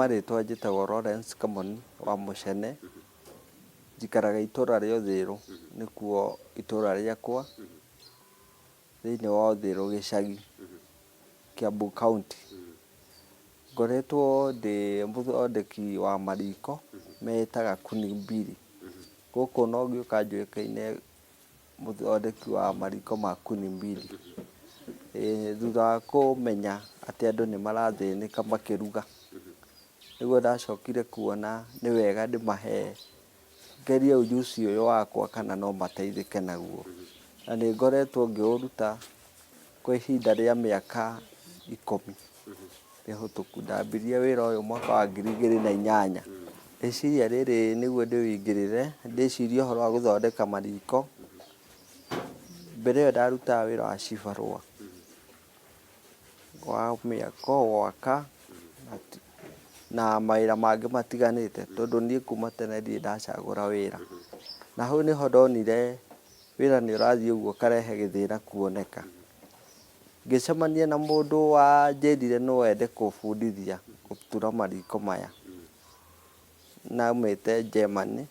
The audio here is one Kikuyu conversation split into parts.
Marĩtwa njĩtagwo Lawrence Kamoni wa Mũcene, njikaraga itũra rĩa Ũthĩrũ, nĩkuo itũra rĩakwa, thĩinĩ wa Ũthĩrũ gĩcagi, Kiambu County. Ngoretwo ndĩ mũthondeki wa mariko metaga kuni mbili. Gũkũ no ngĩũka njũĩkaine mũthondeki wa mariko ma kuni mbili. Thutha wa kũmenya atĩ andũ nĩ marathĩnĩka makĩruga, nĩguo ndacokire kuona nĩ wega ndĩmahe, ngerie ujuzi ũyũ wakwa kana no mateithĩke naguo. Na nĩ ngoretwo ngĩũruta kwa ihinda rĩa mĩaka 10 mĩhĩtũku. Ndambirie wĩra ũyũ mwaka wa 2008. Rĩciria rĩrĩ nĩguo ndĩwĩingĩrĩre, ndĩcirie ũhoro wa gũthondeka mariko, mbere ĩyo ndarutaga wĩra wa cibarũa, wa mĩako, gwaka na mawĩra mangĩ matiganĩte, tondũ niĩ kuma tene ndirĩ ndacagũra wĩra. Na hau nĩho ndonire wĩra nĩ ũrathiĩ ũguo ũkarehe gĩthĩna kuoneka. Ngĩcemania na mũndũ wanjĩrire no ende kũbundithia gũtura mariko maya, na aumĩte Germany,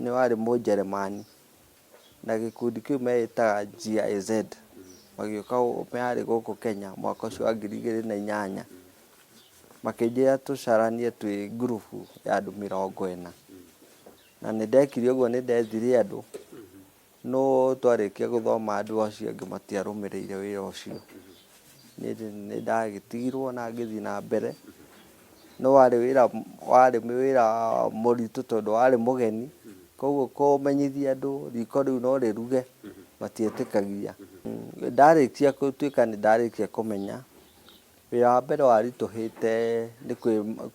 nĩ warĩ mũnjeremani, na gĩkundi kĩu meĩtaga GIZ, magĩũka marĩ gũkũ Kenya mwaka ũcio wa 2008, makĩnjĩra tũcaranie twĩ ngurubu ya andũ 40, na nĩ ndekire ũguo, nĩ ndethire andũ. No twarĩkia gũthoma andũ acio angĩ matiarũmĩrĩire wĩra ũcio. Niĩ nĩ ndagĩtigirwo na ngĩthiĩ na mbere, no warĩ wĩra warĩ wĩra mũritũ tondũ warĩ mũgeni, koguo kũmenyithia andũ riko rĩu no rĩruge, matietĩkagia. Ndarĩkia gũtuĩka nĩ ndarĩkia kũmenya, wĩra wa mbere waritũhĩte nĩ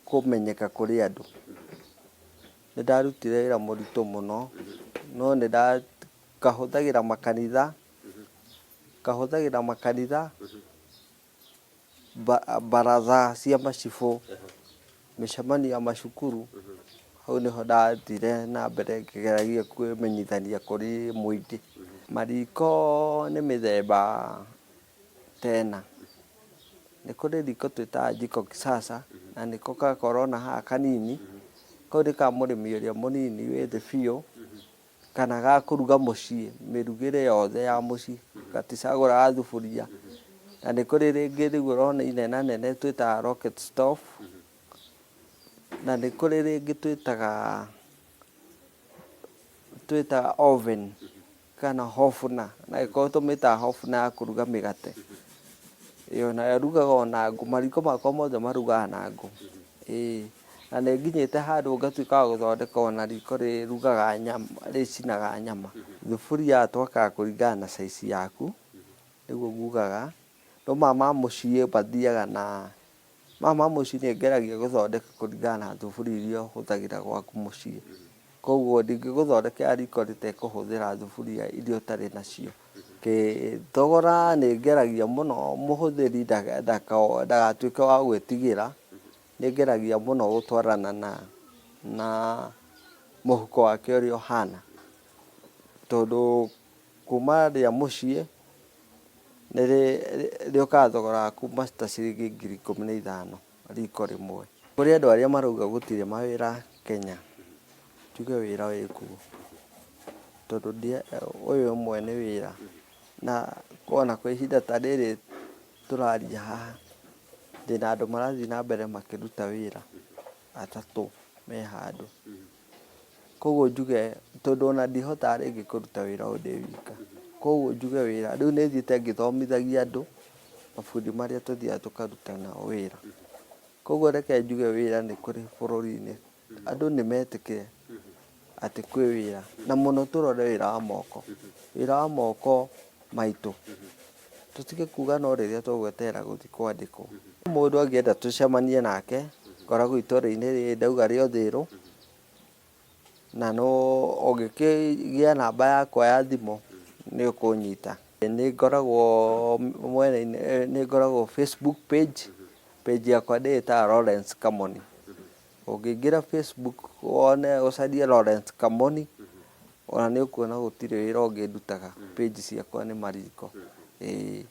kũmenyeka kũrĩ andũ. Nĩ ndarutire wĩra mũritũ mũno, no nĩ ngahũthagĩra makanitha, ngahũthagĩra makanitha, baratha cia macibũ, mĩcemanio ya macukuru, hau nĩho ndathire na mbere ngĩgeragia kwĩmenyithania kũrĩ mũingĩ. Mariko nĩ mĩthemba ta ĩna. Nĩ kũrĩ riko twĩtaga jiko kisasa, na nĩko gakoragwo haha kanini, kau nĩ ka mũrĩmi ũrĩa mũnini wĩ thĩ biũ, kana ga kũruga mũciĩ, mĩrugĩre yothe ya mũciĩ, gaticagũraga thuburia. Na nĩ kũrĩ rĩngĩ rĩu ũrona inenanene twĩtaga rocket stove, na nĩ kũrĩ rĩngĩ twĩtaga oven. Kana hofuna, na gĩkũyũ tũmĩtaga hofuna ya kũruga mĩgate. Ĩyo nayo ĩrugagwo na ngũ, mariko makwa mothe marugaga na ngũ. Ĩĩ, na nĩ nginyĩte handũ ngatuĩka wa gũthondeka ona riko rĩrugaga nyama, rĩcinaga nyama. Thuburia twakaga kũringana na size yaku, nĩguo ngugaga, no maya ma mũciĩ mathiaga na Maya ma mũciĩ nĩ ngeragia gũthondeka kũringana na thuburia iria ũhũthagĩra gwaku mũciĩ. Koguo ndingĩgũthondekera riko rĩtekũhũthĩra thuburia iria ũtarĩ nacio. Thogora nĩ ngeragia mũno mũhũthĩri ndagatuĩke wa gwĩtigĩra, nĩ ngeragia mũno gũtwarana na mũhuko wake ũrĩa ũhana. Tondũ kuma rĩa mũciĩ Rĩũkaga thogora wa kuma ta ciringi 15,000 riko rĩmwe. Kũrĩ andũ arĩa marauga gũtirĩ mawĩra Kenya, njuge wĩra wĩkuo, tondũ ũyũ ũmwe nĩ wĩra, na ona kwa ihinda ta rĩrĩ tũraria haha, ndĩna andũ marathiĩ na mbere makĩruta wĩra atatũ me handũ. Koguo njuge tondũ ona ndihotaga rĩngĩ kũruta wĩra ũyũ ndĩ wika, koguo njuge wĩra, rĩu nĩ thiĩte ngĩthomithagia andũ, mabundi marĩa tũthiaga tũkaruta nao wĩra. Koguo reke njuge wĩra nĩ kũrĩ bũrũri-inĩ, andũ nĩ metĩkĩre atĩ kwĩ wĩra, na mũno tũrore wĩra wa moko, wĩra wa moko maitũ, tũtige kuga no rĩrĩa tũgweterera gũthiĩ kwandĩkwo. Mũndũ angĩenda tũcemanie nake, ngoragwo itũra-inĩ rĩrĩ ndauga rĩa Ũthĩrũ, na no ũngĩkĩgĩa namba yakwa ya thimũ nĩ ũkũnyita. Nĩ ngoragwo mwena-inĩ, nĩ ngoragwo Facebook page, page yakwa ndĩĩtaga Lawrence Kamoni. Ũngĩingĩra Facebook wone ũcarie Lawrence Kamoni, ona nĩ ũkuona gũtirĩ wĩra ũngĩ ndutaga, page ciakwa nĩ mariko, ĩĩ.